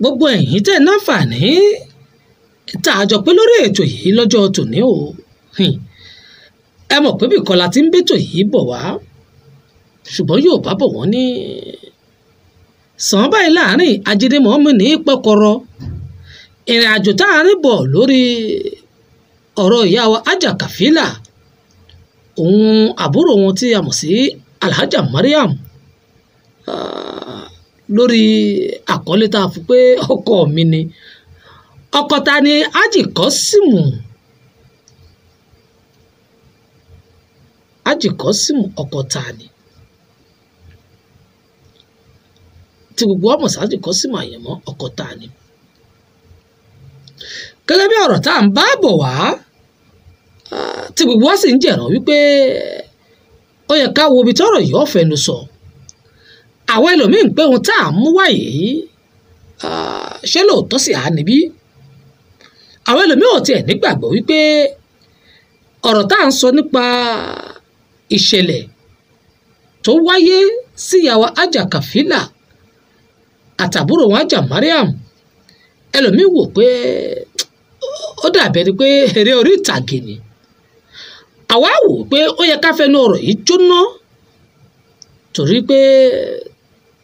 Gbogbo ẹ̀yin tẹ́ náfààní tá a jọ pé lórí ètò yìí lọ́jọ́ tòní o. Ẹ mọ̀ pé bìkan la ti ń bẹ́tò yìí bọ̀ wá, ṣùgbọ́n yóò bá bọ̀ wọ́n ní sàn báyìí láàrin ajídémọ́mù ní pẹ́kọ̀rọ̀. Ìrìn àjò tá a rìn bọ̀ lórí ọ̀rọ̀ ìyá wa Alhaja Kafila, òun àbúrò wọn tí a mọ̀ sí Alhaja Mariam, lórí àkọlé tá a fún pé ọkọ mi ni. Ọkọ ta ni Alhaji Kosimu? Alhaji Kosimu ọkọ ta ni? Tí gbogbo ọmọ sí Alhaji Kosimu Àyànmọ́ ọkọ ta ni? Gẹ́gẹ́ bí ọ̀rọ̀ tá à ń bá bọ̀ wá, tí gbogbo wa sì ń jẹ̀ràn wípé ó yẹ ká wo ibi tọ́rọ̀ yìí ọ̀fẹ́ nu sọ. Àwọn ẹlòmíín pé ohun tá à ń mú wá yìí ṣé lóòótọ́ sì á níbí. Àwọn ẹlòmíín ò tiẹ̀ nígbàgbọ́ wípé ọ̀rọ̀ tá à ń sọ nípa ìṣẹ̀lẹ̀ tó wáyé sí ìyàwó Alhaja Kafila àtàbúrò wọn Alhaja Mariam, ẹlòmíín wò pé ó dàbẹ̀ ni pé eré orí ìtàgé ni. Àwa wò pé ó yẹ ká fẹnu ọ̀rọ̀ yìí jóná, torí pé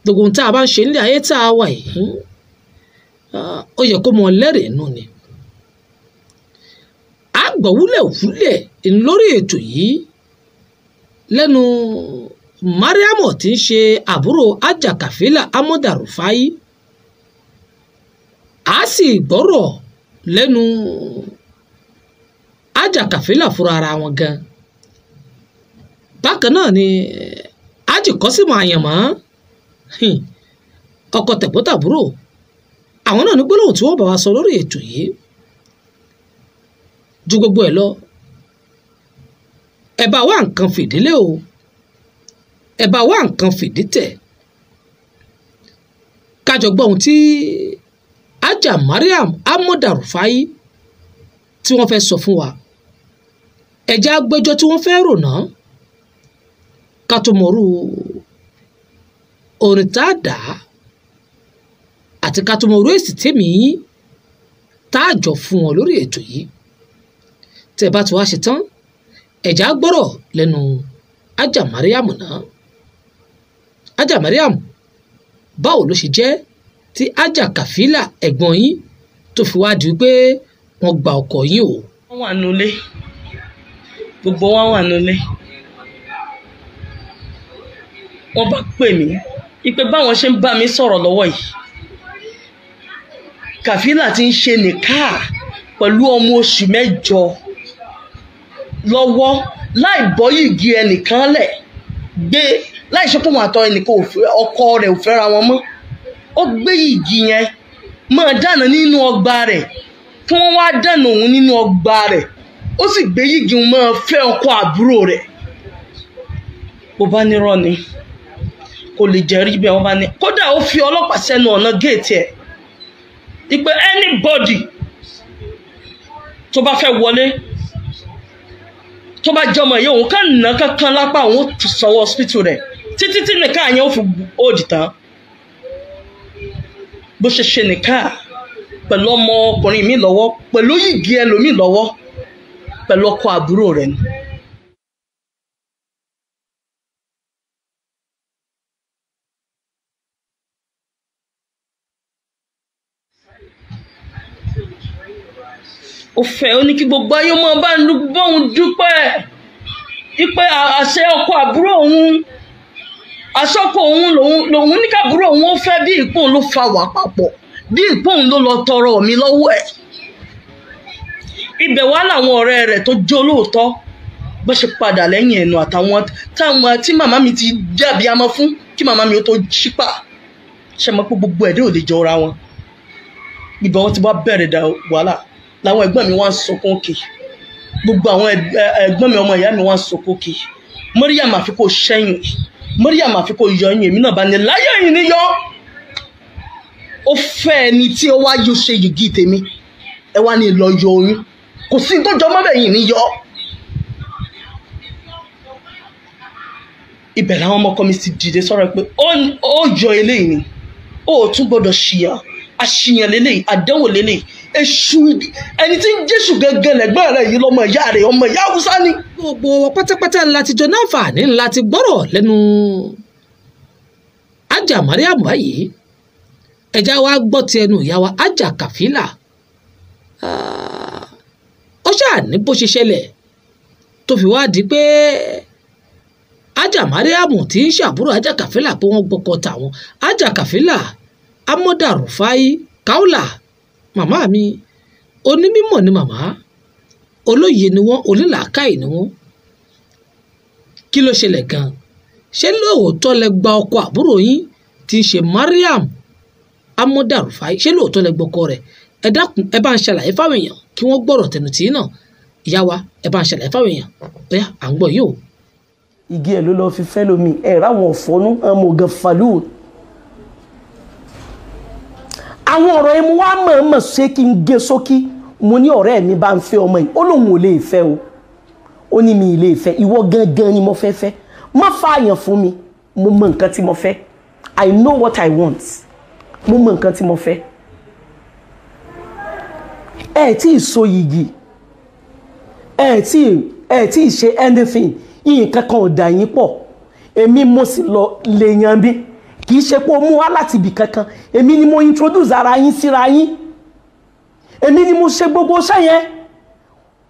gbogbo ohun tá a bá ń ṣe nílé ayé tá a wà yìí, ó yẹ kó mọ lẹ́rìí nù ni. A gbọ́ wúlẹ̀wúlẹ̀ lórí ètò yìí lẹ́nu Mariam tí ń ṣe àbúrò Alhaja Kafila Amoda Rufai. A sì gbọ́rọ̀ lẹ́nu Alhaja Kafila fúnra ara wọn gan. Bákan náà ni Alhaji Kosimu Àyànmọ́, ọkọ tẹ̀gbọ́ntàbúrò, àwọn náà ní gbólóhùn tí wọ́n bá wa sọ lórí ètò yìí. Ju gbogbo ẹ̀ lọ, ẹ bá wá nǹkan fìdílé o, ẹ bá wá nǹkan fìdítẹ̀, kájọ gbọ́ ohun tí Alhaja Mariam Amoda Rufai tí wọ́n fẹ́ sọ fún wa. Ẹ̀jẹ̀ agbẹjọ́ tí wọ́n fẹ́ rò náà, ká tó mọ̀rú orin tá a dà àti ká tó mọ̀rú èsì tèmi yín tá a jọ fún wọn lórí ètò yìí. Tẹ́ ẹ bá ti wá ṣe tán, ẹ̀jẹ̀ á gbọ́rọ̀ lẹ́nu Alhaja Mariam náà. Alhaja Mariam, báwo ló ṣe jẹ́ tí Alhaja Kafila ẹ̀gbọ́n yín tó fi wá di pé wọ́n gba ọkọ yín o? Wọ́n wà nulẹ̀, gbogbo wọn wà nulẹ̀. Wọ́n bá pè mí ipe báwọn ṣe ń bá mi sọ̀rọ̀ lọ́wọ́ yìí, Kafila ti ń ṣe nìkáà pẹ̀lú ọmọ oṣù 8 lọ́wọ́, láì bọ́ yìgì ẹnìkan lẹ̀ gbé, láì ṣe pé wọn àtọ ẹnìkan ọkọ rẹ̀ ò fẹ́ra wọn mọ́. Ó gbé yìgì yẹn máa dáná nínú ọgbà rẹ̀, kí wọ́n wá dáná òun nínú ọgbà rẹ̀, ó sì gbé yìgì òun máa fẹ́ ọkọ àbúrò rẹ̀. Bó bá nírọ́ ni, kò lè jẹ́ rí bẹ́ẹ̀. Wọ́n bá ní kódà ó fi ọlọ́pàá sẹ́nu ọ̀nà géètì ẹ̀, ìpè anybody tó bá fẹ́ wọlé, tó bá jọmọ yìí, òun kàn ná kankan lápá, òun ó sanwó hospital rẹ̀ títí tí nìkan yẹn ó fi òdì tán. Bó ṣe ṣe nìkan pẹ̀lú ọmọkùnrin mi lọ́wọ́, pẹ̀lú yìgì ẹlòmíì lọ́wọ́, pẹ̀lú ọkọ àbúrò rẹ̀ ni. Ó fẹ́, ó ní kí gbogbo ayé máa bá bóun dúpẹ́ ipe àṣẹ ọkọ àbúrò òun, àṣọkọ òun lòun ní kábúrò òun ó fẹ́, bí ìpóun ló fa wà papọ̀, bí ìpóun ló lọ tọrọ mi lọ́wọ́ ẹ̀. Ibẹ̀ wá làwọn ọ̀rẹ́ rẹ̀ tó jó lóòótọ́ bó ṣe padà lẹ́yìn ẹ̀nu, àtàwọn táwọn tí màmá mi ti dàbí amọ́ fún kí màmá mi ó tó ṣípà. Ṣe mọ̀ pé gbogbo ẹ̀dẹ́ ò lè jọra wọn. Ibẹ̀ wọn ti wá bẹ̀rẹ̀ da wàhálà, làwọn ẹ̀gbọ́n mi wá ń sunkún kì, gbogbo àwọn ẹ̀gbọ́n mi ọmọ ìyá mi wá ń sunkún kì. Mariam àfi kó ṣẹ́yìn, Mariam àfi kó yọ ẹyìn, èmi náà bá ní láyé yìí ní yọ. Ó fẹ́ ẹni tí ó wá yóò ṣe yìgì tèmi, ẹ wá ní lọ yọ oyún, kò sí tó jọ mọ́bẹ̀ yìí ní yọ. Ibẹ̀ làwọn ọmọkọ mi ti dìde sọ̀rọ̀ pé ó yọ eléyìí ni, ó tún gbọ́dọ̀ ṣìyà. Àṣìyàn lélẹ̀, àdánwò lélẹ̀, èṣù ẹni tí ń jésù gẹ́gẹ́ lẹ́gbọ́n rẹ̀ yìí lọ́mọ ìyá rẹ̀, ọmọ ìyá Haúsá ni. Gbogbo wa pátápátá láti jọ náǹfààní láti gbọ́rọ̀ lẹ́nu Ájà Mariam báyìí. Ẹja wa gbọ́ ti ẹnu ìyá wa Ájà Kàfílà. Ó ṣáà ní bó ṣe ṣẹlẹ̀ tó fi wá di pé Ájà Mariam tí ń ṣàbúrò Ájà Kàfílà pé wọ́n gbọ́kọ tàwọn. Ájà Kàfílà Amọ́dà Rufai Kaula, màmá mi onímọ̀ ni màmá, olóye ni wọ́n, onílàákàyè ni wọ́n. Kí ló ṣẹlẹ̀ gan-an? Ṣé lóòótọ́ lẹ gba ọkọ àbúrò yín tí ń ṣe Mariam Amọ́dà Rufai? Ṣé lóòótọ́ lẹ gbọ́kọ rẹ̀? Ẹ dákun, ẹ bá ń ṣàlàyé fáwọn èèyàn kí wọ́n gbọ́rọ̀ tẹnu tì í náà. Ìyá wa, ẹ bá ń ṣàlàyé fáwọn èèyàn. Bóyá à ń gbọ́ yìí o. Igi ẹ̀ ló lọ́ọ́ fi fẹ́ lómi ẹ̀ ráwọn ọ̀fọ́nú ọmọ ògàn fàlù. Àwọn ọ̀rọ̀ yẹn mo wá mọ̀ọ́mọ̀ ṣé kí n gé sókí. Mo ní ọ̀rẹ́ mi bá ń fẹ́ ọmọ yìí, ó lóun ò lè fẹ́ o, ó ní mi ì lè fẹ́, ìwọ gangan ni mo fẹ́ fẹ́, má fààyàn fún mi, mo mọ nǹkan tí mo fẹ́, I know what I want, mo mọ nǹkan tí mo fẹ́. Ẹ tí ì so yìgì, ẹ tí ì ṣe anything, nǹkan kan ò dà yín pọ̀, èmi mo sì lọ lè yan bí, kì í ṣe pé o mú wá láti ibì kankan, èmi ni mo introduce ara yín síra yín, èmi ni mo ṣe gbogbo iṣẹ́ yẹn.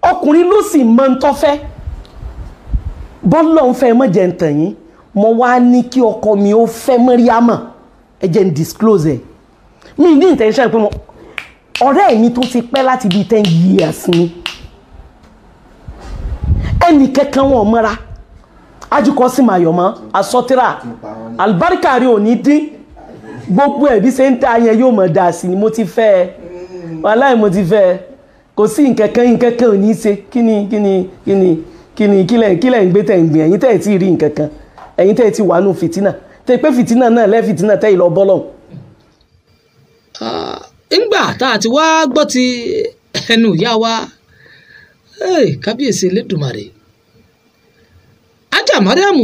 Ọkùnrin ló sì mọ ń tọ́fẹ́, bọ́lọ̀ ń fẹ́ mọ́ jẹ́ ń tàn yín. Mo wá ní kí ọkọ mi ó fẹ́ Mọ́ríámà, ẹ jẹ́ ń disclose ẹ̀, mi ní intention pé mo ọ̀rẹ́ mi tó ti pẹ́ láti bíi 10 years ni, ẹnì kankan wọn mọ́ra, ajukọ sí màyọ̀mọ́ asọ́tìrà àlùbáríkà rí òní dín, gbogbo ẹ̀bí ṣe ń ta yẹn yóò mọ̀ dà sí ni. Mo ti fẹ́ ẹ, wàláì mo ti fẹ́ ẹ, kò sí nǹkankan, nǹkankan ò ní í ṣe. Kí ni kí ni kí ni kí ni kílẹ̀ ń gbé tẹ̀ ń gbìn? Ẹ̀yin tẹ̀ ẹ̀ tí ì rí nǹkankan, ẹ̀yin tẹ̀ ẹ̀ tí wà nù fìtínà, tẹ̀ pé fìtínà náà lẹ́ fìtínà tẹ̀ ìlọ bọ́lọ̀. Ńgbà tá a ti wá gbọ́ ti ẹnu ìyá wa, kábíyèsí Elédùmarè, Ájà Mariam,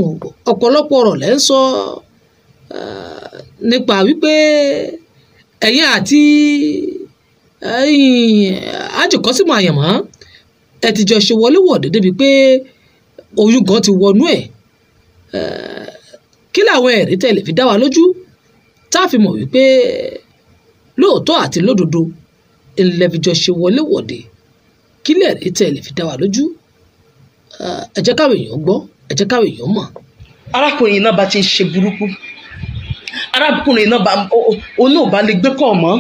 ọ̀pọ̀lọpọ̀ ọ̀rọ̀ lẹ́ ń sọ nípa wípé ẹ̀yin àti Ájìkọ́símọ̀ Àyànmọ́ ẹ ti jọ ṣe wọléwọ̀de débi pé oyún gan ti wọnú ẹ̀. Kí làwọn ẹ̀rí tẹ́lẹ̀ fi dá wa lójú tá a fi mọ̀ wípé lóòótọ́ àti lódodo ńlẹ̀ fi jọ ṣe wọléwọ̀de? Kí lẹ̀rí tẹ́lẹ̀ fi dá wa lójú? Ẹ jẹ́ káwọn èèyàn gbọ́, ẹ jẹ́ káwọn èèyàn mọ̀. Arákùnrin náà bá ti ń ṣe burúkú, arákùnrin náà bá òun náà bá lè gbé kọ̀ mọ́,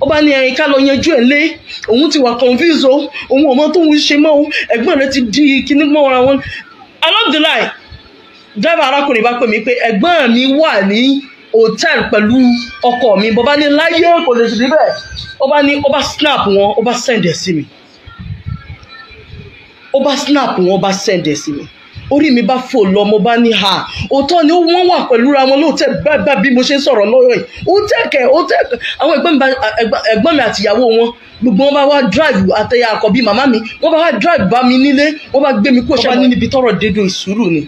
ó bá ní ẹyin ká lọ yanjú ẹ̀ lé, òun ti wà confuse o, òun ò mọ tóun ṣe mọ́ o, ẹ̀gbọ́n rẹ̀ ti di kíní mọ́ ara wọn. Along the line, driver arákùnrin bá pè mí pé ẹ̀gbọ́n mi wà ní hòtẹ́ẹ̀lì pẹ̀lú ọkọ mi. Bọ́bá ní láyé kò lè ṣe bẹ́ẹ̀, ó bá ní ó bá snap wọn, ó bá send ẹ̀ sí mi, ó bá snap wọn, ó bá send ẹ̀ sí mi. Orí mi bá fò lọ, mo bá ní ha, òótọ́ ni wọ́n wà pẹ̀lú ra wọn lóòótẹ́ báyìí bí mo ṣe ń sọ̀rọ̀ lọ́rọ̀ yìí, òótẹ́ kẹ̀ òótẹ́. Àwọn ẹ̀gbọ́n mi àti ìyàwó wọn gbogbo wọn bá wá drive, àtẹ̀yà àkọ́bí màmá mi wọ́n bá wá drive bá mi nílé, wọ́n bá gbé mi kó ṣe ní níbi tọ́rọ̀ dédò. Ìsúrù ni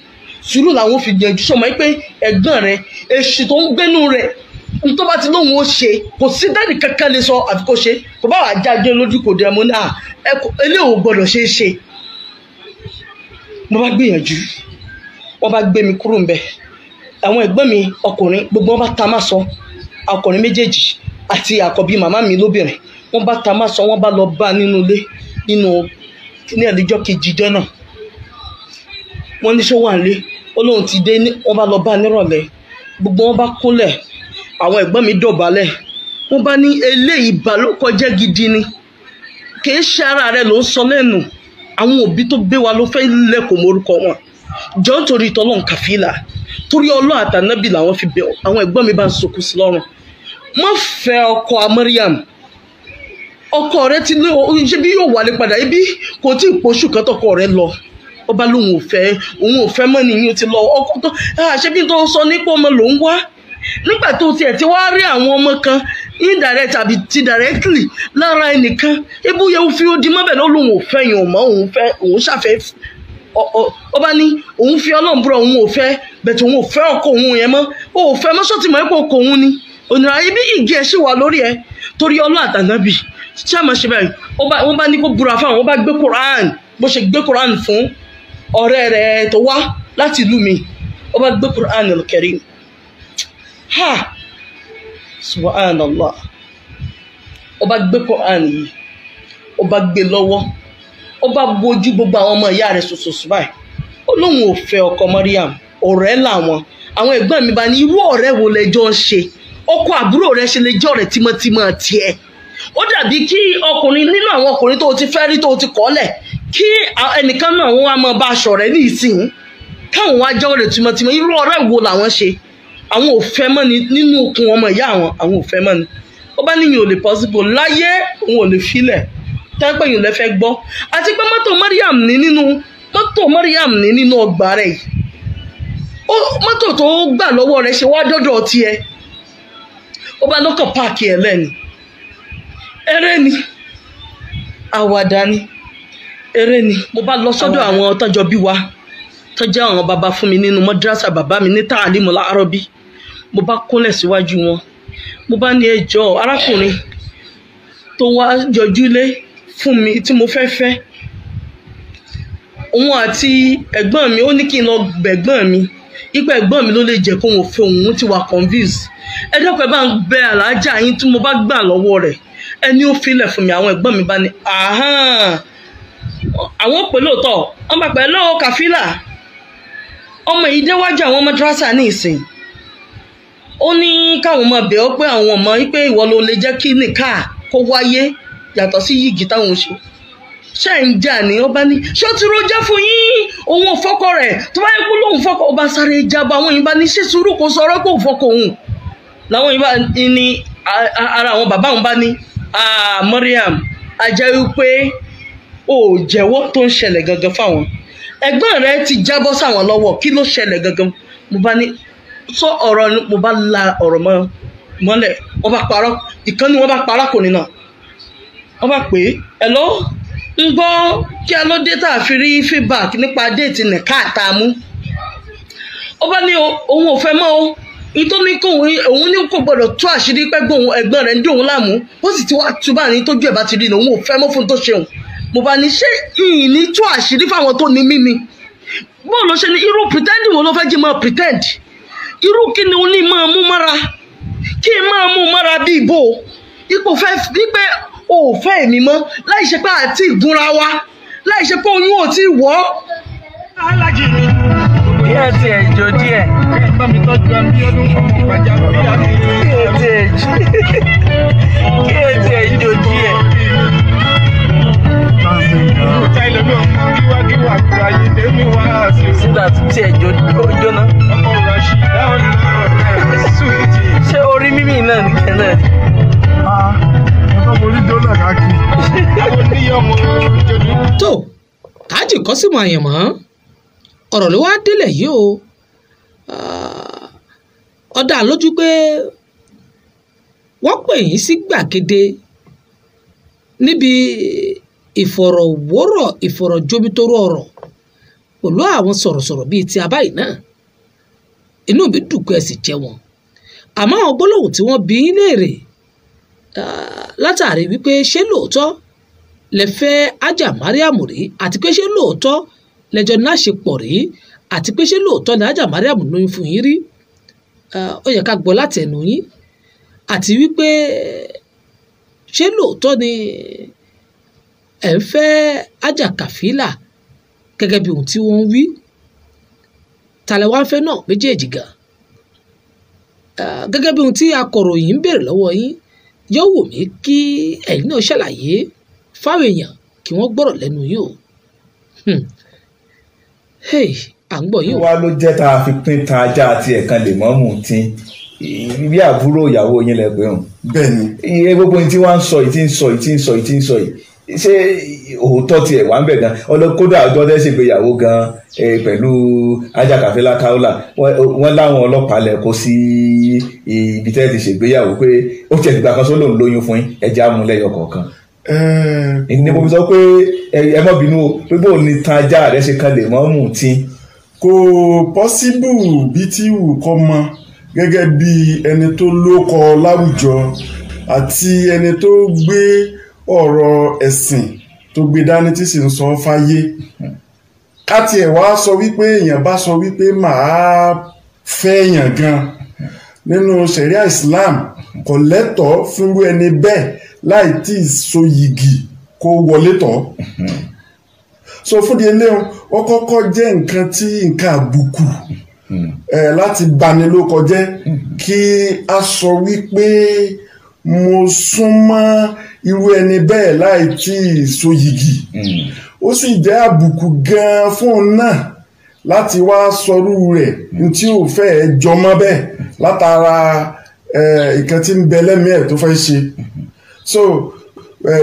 sùúrù làwọn fi gbìyànjú sọmọ pé ẹ̀gbọ́n rẹ̀ èṣù tó ń gbénú rẹ̀ tó bá ti lóun ó ṣe, kò sí dẹ́nì kankan lè sọ àfi kó ṣe, kò bá wàá jáde lójú kò dẹ̀ mọ́ ní à eléyìí ò gbọ́dọ̀ ṣeé ṣe. Mo bá gbìyànjú, wọ́n bá gbé mi kúrò ńbẹ̀. Àwọn ẹ̀gbọ́n mi ọkùnrin gbogbo wọn bá ta má sọ, ọkùnrin méjèèjì àti àkọ́bí màmá mi lóbìnrin, wọ́n bá ta má sọ, wọ́n bá lọ bá nínú ilé nínú ní ẹ̀díjọ́ kejì jọ́ náà. Wọ́n ní ṣó wà nílé, ó lóun ti dé, wọ́n bá lọ bá nírọ̀lẹ́, gbogbo wọn bá kúnlẹ̀, àwọn ẹ̀gbọ́n mi dọ̀bálẹ̀, wọ́n bá ní eléyìí bà ló kọjá gidi ni, kì í ṣe ara rẹ̀ ló ń sọ lẹ́nu, àwọn òbí tó gbé wa ló fẹ́ lẹ́kọ̀ọ́ morúkọ wọn, jọ nítorí tọ́lọ́n Kàfílà, torí Ọlọ́run àtànábì làwọn fi bẹ̀. Àwọn ẹ̀gbọ́n mi bá ń sọkún sí lọ́rùn, má fẹ́ ọkọ Mariam, ọkọ rẹ ti lé, ṣé bí yóò wálé padà, ibi kò tí ì pọ̀ṣù kan tọkọ rẹ lọ. Ó bá lóun ò fẹ́, òun ò fẹ́ mọ́ nìyí, ó ti lọ ọkọ tó ṣé bí tó sọ nípa ọmọ lòún wá. Nígbà tó tiẹ̀ ti wá rí àwọn ọmọ kan indirect àbí ti directly lára ẹnìkan, ebúyẹ ó fi odi mọ́bẹ̀ ló lóun ò fẹ́ yàn mọ́, òun fẹ́ òun ṣàfẹ́, ó bá ní òun fi Ọlọ́run búra òun ò fẹ́, bẹ̀tẹ̀ òun ò fẹ́ ọkọ òun yẹn mọ́, ó ò fẹ́ mọ́, ṣọ́ọ̀tì mọ́ ẹ́ pé ọkọ òun ni. Onírà ibi ìgé ẹ̀ ṣì wà lórí ẹ̀ torí Ọlọ́run àtànábì ṣé àmọ́ ṣe báyìí. Wọ́n bá ní kó búra fáwọn, wọ́n bá gbé Quran, bó ṣe gbé Quran fún ọ̀rẹ́ rẹ̀ tó wá láti ìlú mi, ó bá gbé Quran al-Karim. Ha, subhanallah. Ó bá gbé Quran yìí, ó bá gbé lọ́wọ́, ó bá bójú gbogbo àwọn ọmọ ìyá rẹ̀ ṣoṣooṣù báyìí. Ó lóun ò fẹ́ ọkọ Mariam, ọ̀rẹ́ làwọn. Àwọn ẹ̀gbọ́n mi bá ní irú ọ̀rẹ́ wo lẹjọ́ ń ṣe, ọkọ àbúrò rẹ̀ ṣe lè jẹ́ ọ̀rẹ́ tímọ́tímọ́ tiẹ̀. Ó dàbí kí ọkùnrin nínú àwọn ọkùnrin tó ti fẹ́ rí tó ti kọ́lẹ̀, kí ẹnìkan náà wọ́n wá máa bá aṣọ rẹ̀ ní ìsìn, káwọn wá jẹ́ ọ̀rẹ́ tímọ́tímọ́. Irú ọ̀rẹ́ wo làwọn ṣe? Àwọn ò fẹ́ mọ́ ni nínú okùn ọmọ ìyá àwọn, àwọn ò fẹ́ mọ́ ni. Ó bá níyìn ò lè possible láyé, òun ò lè filẹ̀ tẹ́pẹ́ yìí lẹ́fẹ́ gbọ́. Àti pé mọ́tò Mariam ní nínú mọ́tò Mariam ní nínú ọgbà rẹ̀ yìí, mọ́tò tó gbà lọ́wọ́ rẹ̀ ṣe wá dọ́dọ̀ tiẹ̀. Ó bá lọ́kàn páàkì ẹ̀ lẹ́nu. Eré ni, àwàdà ni, eré ni. Mo bá lọ sọ́dọ̀ àwọn tọ́jọ́ bí wa, tọ́jọ́ àwọn bàbá fún mi nínú mọ́dírásà bàbá mi ní Ta'limul Arabi. Mo bá kúnlẹ̀ síwájú wọn, mo bá ní ẹjọ́ arákùnrin tó wá yọjú lé fún mi tí mo fẹ́ fẹ́, òun àti ẹ̀gbọ́n mi, ó ní kí n lọ gbẹ̀gbọ́n mi, ipò ẹ̀gbọ́n mi ló lè jẹ́ kó òun fẹ́ òun ti wà convince. Ẹ dẹ́kun, ẹ bá ń bẹ àlàájá yín tí mo bá gbà lọ́wọ́ rẹ̀, ẹni ó filẹ̀ fún mi. Àwọn ẹ̀gbọ́n mi bá ní àwọn pè lóòótọ́, wọ́n bá pẹ̀ lọ́wọ́ kàfílà ọmọ yìí déwájú àwọn madrasa ní ìsìn. Ó ní káwọn ọmọ bẹ̀ ọ́ pé àwọn ọmọ pé ìwọ ló lè jẹ́ kí nìka kó wáyé yàtọ̀ sí yìgì táwọn ṣe. Ṣé ń jà ní? Ó bá ní ṣé ó ti rojọ́ fún yín, òun ò fọ́kọ rẹ̀, tó bá yẹ kó lóun fọ́kọ. Ó bá sáré jábọ̀, àwọn yìí bá ní ṣé sùúrù kò sọ̀rọ̀ kó fọ́kọ òun. Làwọn yìí bá ní ara àwọn bàbá òun bá ní Mariam, a jẹ́ wípé ó jẹ́wọ́ tó ń ṣẹlẹ̀ gangan fáwọn ẹ̀gbọ́n rẹ̀ ti jábọ́ sáwọn lọ́wọ́, kí ló ṣẹlẹ̀ gangan? Mo bá ní sọ ọ̀rọ̀, mo bá la ọ̀rọ̀ mọ́lẹ̀. Wọ́n bá parọ́ ìkànnì, wọ́n bá parọ́ kò ní náà, wọ́n bá pè é, hello, ń gbọ́ kí a ló dé tá a fi rí feedback nípa déètì nìka àtàmú. Ó bá ní òun ò fẹ́ mọ́ o, nítorí òun ní kò gbọ́dọ̀ tú àṣírí pẹ́gbọ́n ẹ̀gbọ́n rẹ̀ ń dùn òun láàmú, ó sì ti wá túbà ní tójú ẹ̀ bá ti rí ni òun ò fẹ́ mọ́ fún tó ṣeun. Mo bá ní ṣé ìyìn ní tú àṣírí fáwọn tó ní mímí? Bóun ló ṣe ní irú pretend wo ló fẹ́ jí máa pretend? Irú kí ni o ní máa mú mára? Kí n máa mú mára bí ibo? Ipò fẹ́ wípé o ò fẹ́ èmi mọ́, láì ṣe pé àti ìgúnra wa, láì ṣe pé oyún ò tí wọ́. Kí ẹ tiẹ̀ jó díẹ̀. Kí ẹ tiẹ̀ jó díẹ̀. Sígbà tí ẹ jóná. Ṣé orí mímì náà nìkan náà ni? Tó Hájì Kọ́símù Àyànmọ́, ọ̀rọ̀ ló wá délẹ̀ yìí o. Ó dá lójú pé wọ́n pè yín sí gbàgede níbi ìfọ̀rọ̀wọ́rọ̀ ìfọ̀rọ̀jomitoro ọ̀rọ̀ pẹ̀lú àwọn sọ̀rọ̀sọ̀rọ̀ bíi ti abáyé náà. Inú mi dùn pé ẹ sì jẹ́ wọn, àmọ́ àwọn gbólóhùn tí wọ́n bi yín léèrè látàrí wípé ṣé lóòótọ́ lẹ fẹ́ Hájà Mariam rí, àti pé ṣé lóòótọ́ lẹjọ náà ṣe pọ̀ rí, àti pé ṣé lóòótọ́ ni Hájà Mariam lóyún fún yín rí, ó yẹ ká gbọ́ láti ẹnu yín, àti wípé ṣé lóòótọ́ ni ẹ̀ ń fẹ́ Hájà Kàfílà gẹ́gẹ́ bí ohun tí wọ́n ń wí, tàlẹ́ wá ń fẹ́ náà méjèèjì gan. Gẹ́gẹ́ bí ohun tí akọ̀ròyìn ń béèrè lọ́wọ́ yín, yóò wù mí kí ẹ̀yin náà ṣàlàyé fáwọn èèyàn kí wọ́n gbọ́rọ̀ lẹ́nu yín o. À ń gbọ́ yín o. Wá ló jẹ́ tá a fi pín tan ajá àti ẹ̀kan lè mọ́mù tí bí àbúrò ìyàwó yín lẹ pé hàn. Bẹ́ẹ̀ni. Iye gbogbo ohun tí wọ́n ń sọ yìí tí ń sọ yìí tí ń sọ yìí tí ń sọ yìí, ṣé òótọ́ tiẹ̀ wà ń bẹ̀ gan? Kódà ọjọ́ tẹ́ ṣègbéyàwó gan pẹ̀lú Hájà Kàfílà Kaola, wọ́n láwọn ọlọ́pàá lẹ̀ kó sí ibi tẹ́ ti ṣègbéyàwó pé ó tiẹ̀ dìgbà kan sólò ń lóyún fún yín, ẹja amúlẹ̀yọ kọ̀ọ̀kan. Ní mo fi sọ pé ẹ má bínú o, pé bóun ni tan ajá rẹ ṣe kan lè mọ́ mú tí. Kò pọ́síbù bí tí wù kọ́ mọ Gẹ́gẹ́ bí ẹni tó lóko láwùjọ àti ẹni tó gbé ọ̀rọ̀ ẹ̀sìn tó gbé dání tí sì ń sọ fáyé, ká tiẹ̀ wá sọ wípé èèyàn bá sọ wípé màá fẹ́ èèyàn gan nínú ṣẹ̀ríà Islam, kò lẹ́tọ̀ọ́ fúnrú ẹni bẹ́ẹ̀ láì tí ì so yìgì kó wọlé tọ̀. So fúdi eléhùn, ó kọ́kọ́ jẹ́ nǹkan tí nǹkan àbùkù láti bani lórúkọ jẹ́ kí a sọ wípé mo súnmọ́ irú ẹni bẹ́ẹ̀ láì tí ì so yìgì. Ó sì jẹ́ àbùkù gan-an fún un náà láti wá sọrú rẹ̀ tí ò fẹ́ jọmọ́ bẹ́ẹ̀ látara nǹkan tí ń bẹ lẹ́mìí ẹ̀ tó fẹ́ ṣe. So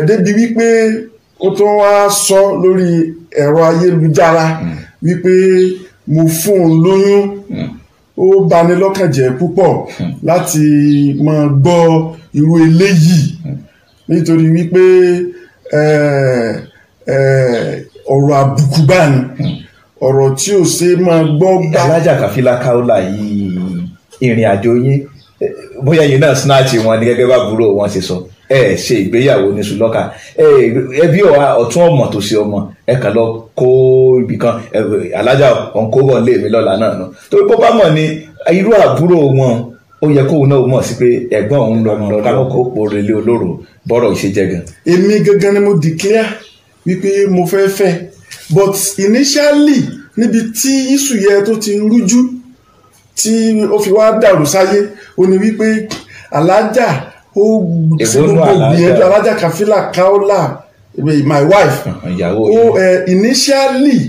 débi wípé ó tún wá sọ lórí ẹ̀rọ ayélujára wípé mo fún un lóyún, ó bani lọ́kàn jẹ́ púpọ̀ láti máa gbọ́ irú eléyìí, nítorí wípé ọ̀rọ̀ àbùkù bá ní, ọ̀rọ̀ tí ò ṣe máa gbọ́ gbà. Alájà Kàfílà Kaola yìí, ìrìn àjò yín bóyá yìí náà snatch wọn ni gẹ́gẹ́ bá àbúrò wọn ṣe sọ, ẹ ṣe ìgbéyàwó ní Sùlọ́kà, ẹbí ọ̀tún ọmọ tó ṣe ọmọ ẹ kàn lọ kó ibì kan, alájà ọ̀nkóbọ̀ lé mi lọ́la náà nù. Torí bó bá mọ̀ ni irú àbúrò wọn, ó yẹ kóun náà mọ̀ sí pé ẹ̀gbọ́n òun lọ kákòókò pòrèlé olóró bọ́rọ̀ ìṣe jẹ gan. Èmi gangan ni mo declare wípé mo fẹ́ fẹ́, but initially níbi tí iṣu yẹ tó ti rújú tí ó fi wá dàrú sáyé, ó ní wípé alájà ó ṣe gbogbo gbìyànjú, Alájà Kàfílà Kaola, my wife, ó initially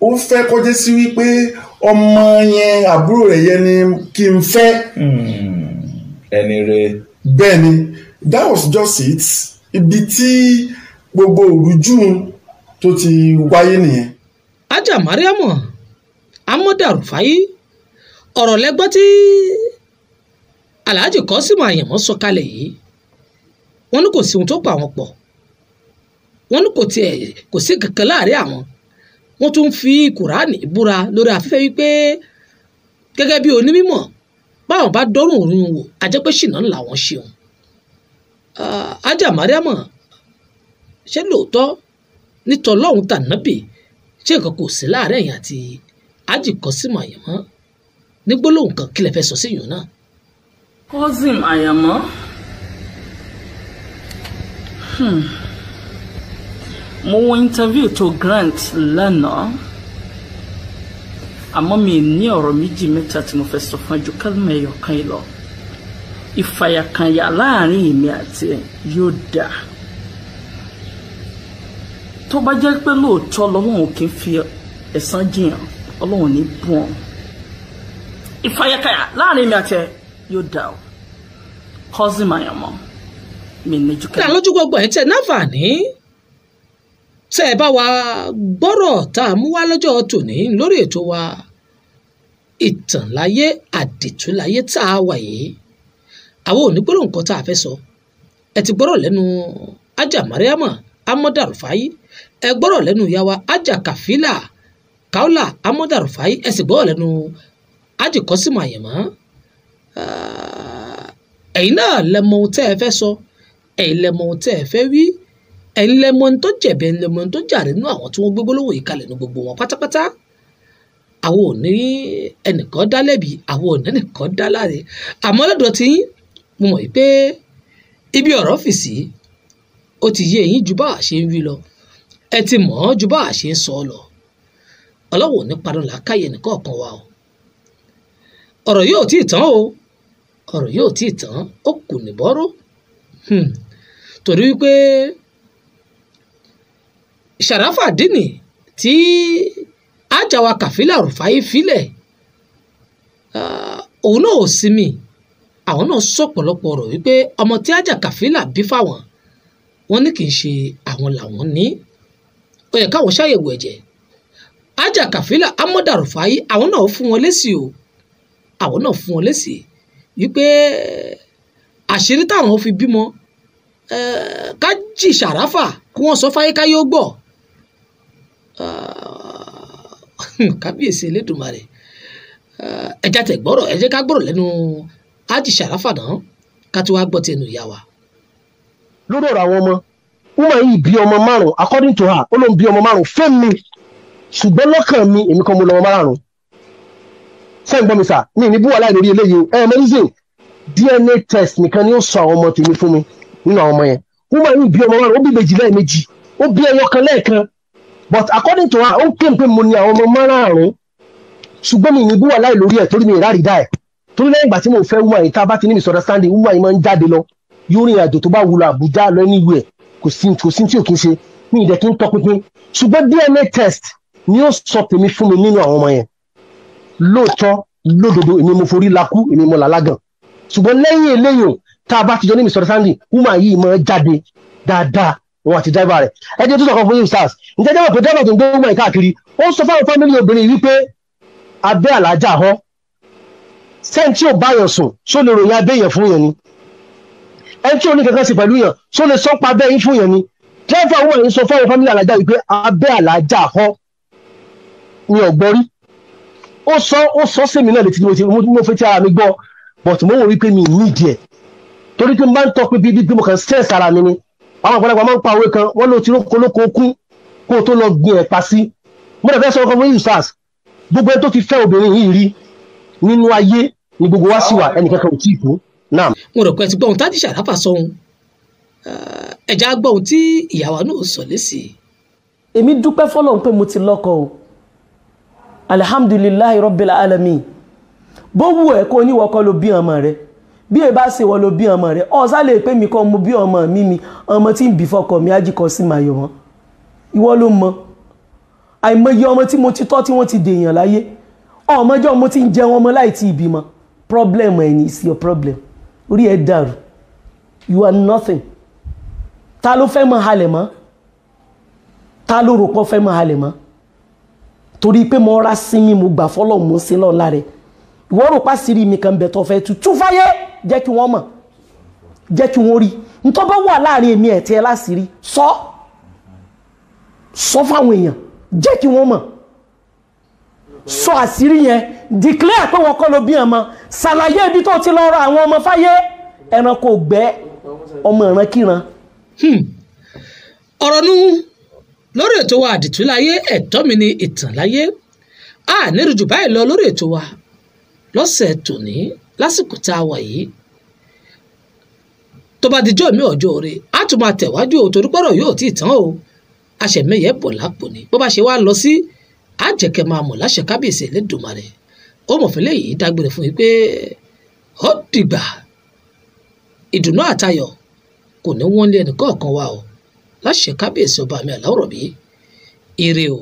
ó fẹ́ kọjá sí wípé ọmọ yẹn àbúrò rẹ̀ yẹn ni kí n fẹ́. Ẹni rẹ̀. Bẹ́ẹ̀ ni, that was just it. Ibi tí gbogbo òrújú tó ti wáyé nìyẹn. Aja Mariam Amoda Rufai, ọ̀rọ̀ lẹ́gbọ́n tí Alhaji Kọ́símù Àyànmọ́ sọ kalẹ̀ yìí. Wọ́n ní kò sí ohun tó pa àwọn pọ̀, wọ́n ní kò tiẹ̀ kò sí kankan láàrin àwọn. Wọ́n tún fi Kùránì búra lórí afẹ́fẹ́ wípé gẹ́gẹ́ bí onímọ̀ báwọn bá dọ́rùn òun wò, àjẹpẹ́ ṣìnà ńlá wọn ṣeun. Aja Mariam, ṣé lóòótọ́ nítọ́lọ́hún tànábì ṣé nǹkan kò sí láàrin ẹ̀yìn àti Alhaji Kọ́símù Àyànmọ́? Ní gbólóhùn kan, kí lẹ fẹ́ sọ sí ìyún náà? Kọ́símù Àyànmọ́, mo wo interview tó grant lánàá, àmọ́ mi ní ọ̀rọ̀ méjì mẹ́ta tí mo fẹ́ sọ fún ẹjọ́ kálmọ̀ ẹ̀yọ̀ kan yìí lọ. Ìfàyàkànyà láàrin èmi àti ẹ̀ yóò dáa. Tó bá jẹ́ pé lóòótọ́ lọ́wọ́n ò kí ń fi ẹ̀san jiyàn, Ọlọ́run ní bùn ọ́. Ìfàyàkànyà láàrin èmi àti ẹ̀ yóò dáa o. Kọ́símù Àyànmọ́, mi ní jù kí lójú gbogbo ẹ̀ tẹ̀ náfààní tẹ́ ẹ bá wa gbọ́rọ̀ tá a mú wá lọ́jọ́ tòní lórí ètò wa Ìtànláyé Àdìtúláyé tá a wà yìí. Àwọn ò ní gbọ́rọ̀ nǹkan tá a fẹ́ sọ. Ẹ ti gbọ́rọ̀ lẹ́nu Aja Mariam Amoda Rufai, ẹ gbọ́rọ̀ lẹ́nu ìyá wa Aja Kàfílà Kaola Amoda Rufai, ẹ sì gbọ́rọ̀ lẹ́nu Alhaji Kọ́símù Àyànmọ́. Ẹ̀yin náà lẹ mọ ohun tẹ́ ẹ fẹ́ sọ, ẹ̀yin lẹ mọ ohun tẹ́ ẹ fẹ́ wí, ẹ̀yin lẹ mọ ohun tó jẹ̀bi, ẹ̀yin lẹ mọ ohun tó jàre nínú àwọn tí wọ́n gbé gbólóhùn yìí kalẹ̀ ní gbogbo wọn pátápátá. Àwọn ò ní ẹnìkan dá lẹ́bi, àwọn ò ní ẹnìkan dá láre. Àmọ́ lọ́dọ̀ tí mo mọ̀ pé ibi ọ̀rọ̀ fì sí, ó ti yé eyín ju bá a ṣe ń wí lọ, ẹ ti mọ̀ ọ́ ju bá a ṣe ń sọ ọ́ lọ. Ọlọ́wọ́ ní padà làákàyè nìkọ̀ọ̀kan wa o. Ọ̀rọ̀ yóò tí ì tán o, ọ̀rọ̀ yóò tí ì tán, ó kù níbọ́rọ́. Torí wípé Sharafadini tí Ajawa Kàfílà Rufai filẹ̀, òun náà ò sinmi. Àwọn náà sọ̀pọ̀lọpọ̀ ọ̀rọ̀ wípé ọmọ tí Aja Kàfílà bí fáwọn, wọ́n ní kì í ṣe àwọn làwọn ní, ó yẹ káwọn ṣàyẹ̀wò ẹ̀jẹ̀. Aja Kàfílà Amoda Rufai, àwọn náà fún wọn lésì o, àwọn náà fún wọn lésì wípé àṣírí táwọn fi bímọ ká jì Ṣàráfà kí wọ́n sọ fáyé káyé ó gbọ́. Kábíyèsí Elédùmarè. Ẹja tẹ̀ gbọ́rọ̀, ẹ jẹ́ ká gbọ́rọ̀ lẹ́nu Hájì Sharafa náà ká tó wá gbọ́ ti ẹnu ìyá wa. Lórí ọ̀rọ̀ àwọn ọmọ, woman yìí bí ọmọ 5 according to her, ó ló ń bí ọmọ 5 fẹ́mi, ṣùgbọ́n lọ́kàn mi èmi kan mo lọ́mọ 5. Ṣé ń gbọ́ mi sà? Mi ní búwà láì lórí eléyìí o. Ẹ mẹ́rìndínlẹ̀ DNA test nìkan ni ó sọ àwọn ọmọ tèmi fún mi nínú àwọn ọmọ yẹn. Woman yìí bí ọmọ 5, ó bí ìbejì lẹ́ẹ̀mejì, ó bí ẹyọ kan lẹ́ẹ̀kan, but according to her, ó ń claim pé mo ní àwọn ọmọ 5, ṣùgbọ́n mi ní búwà láì lórí ẹ̀ torí mi ìrárí dá ẹ̀. Torí lẹ́yìn ìgbà tí mo fẹ́ woman yìí, tá a bá ti ní misunderstanding, woman yìí máa ń jáde lọ, yóò rìn àjò tó bá wù lọ Àbújá lọ anywhere, kò sí tí ò kí ń ṣe, ní ìdẹ̀ kí ń tọpinpin. Ṣùgbọ́n DNA test ni ó sọ tèmi fún mi nínú àwọn ọmọ yẹn. Lóòótọ́ lódodo èmi mo forí lakú, èmi mo làlágàn, ṣùgbọ́n lẹ́yìn eléyìí tá a bá ti jọ ní misunderstanding, woman yìí máa jáde dáadáa, wọn àti driver rẹ̀. Ẹ jẹ́ tó sọ̀kan fún yín stars, ǹjẹ́ jẹ́ wọ́n pé driver tó ń gbé woman yìí káàkiri, ó sọ fáwọn family obìnrin wípé abẹ́ àlájà họ, sẹ́ni tí ò bá yàn sùn ṣó lè ròyìn abẹ́ yẹn fún yẹn ni, ẹni tí ò ní kankan sí pẹ̀lú yàn ṣó lè sọ pa abẹ́ yín fún yẹn ni. Driver woman yìí sọ fáwọn family àlájà wípé abẹ́ àlájà họ ni ọ̀gbọ́rí. Ó sọ sẹ́mi náà létí mo fi ti ara mi gbọ́, but mo wò wípé mi nídìí ẹ̀ torí pé n bá ń tọ́ pé bíbí mo kàn stress ara mi ni. Àwọn àgbàlagbà máa ń pa òwe kan, wọ́n ló ti róko lóko kú kó o tó lọ gbin ẹ̀pà sí. Mo dẹ̀ fẹ́ sọ ọkọ fún yìí sars, gbogbo ẹni tó ti fẹ́ obìnrin yìí rí nínú ayé ni gbogbo wa sì wà, ẹnìkankan ò tí ì kú. Mo rò pé ẹ ti gbọ́ ohun tájì Sharafa sọ ohun, ẹ̀já gbọ́ ohun tí ìyàwó náà sọ lésì. Èmi dúpẹ́ fọlọ́run pé mo ti lọ́kọ o, alhamdulillahi rabbil alamin. Bó wù ẹ́ kó níwọ̀ kọ́ ló bí ọmọ rẹ, bí ẹ bá ṣe wọ́n ló bí ọmọ rẹ, ọ̀sá lè pé mi kọ́ mo bí ọmọ mi ọmọ tí ń bí fọkọ mi ájíkọ sí màá yọ wọn, ìwọ ló mọ. Àìmọye ọmọ tí mo ti tọ́ tí wọ́n ti dèèyàn láyé, ọmọjọ́ mo ti ń jẹun ọmọ láì tí ìbímọ. Problem ẹni is your problem, orí ẹ dàrú, you are nothing. Ta ló fẹ́ mọ halẹ̀ mọ́? Ta ló rò pọ̀ fẹ́ mọ halẹ̀ mọ́? Torí pé mo ra sinmi, mo gbà fọlọ́ mo sí lọ́la rẹ̀. Ìwọ rò pa sírí mi kan bẹ̀ tó fẹ́ tú fáyé, jẹ́ kí wọ́n mọ̀, jẹ́ kí wọ́n rí ntọ́ bá wà láàrin èmi ẹ̀ tí ẹ láṣìírí, sọ sọ fáwọn èèyàn, jẹ́ kí wọ́n mọ̀, sọ àṣírí yẹn, declare pé wọ́n kọ́ ló bí ọmọ, ṣàlàyé ibi tó ti lọ ra àwọn ọmọ fáyé. Ẹranko gbẹ́ ọmọ ìrankíran. Ọ̀rọ̀ nu lórí ètò wa Àdìtú Láyé, ẹ̀tọ́ mi ni ìtàn láyé. A nírú jù báyìí lọ lórí ètò wa lọ́sẹ̀ tòní lásìkò tá a wà yìí. Tó bá dijọ́ mi ọjọ́ rẹ̀, a tún máa tẹ̀wájú o, torí pọ́rọ̀ yóò tí ì tán o. Aṣẹ̀mẹ́yẹ bọ̀ lápò ni bó bá ṣe wá lọ sí, á jẹ́ kẹ́ máa mọ̀ láṣẹ kábíyèsí Elédùmarè. Ó mọ̀fẹ́lẹ́ yìí dágbére fún yín pé ó dìgbà, ìdùnnú àtayọ̀ kò ní wọ́n lé ẹnì kọ̀ọ̀kan wa o, láṣẹ kábíyèsí ọba mi Àláùrọ̀bí. Ire o.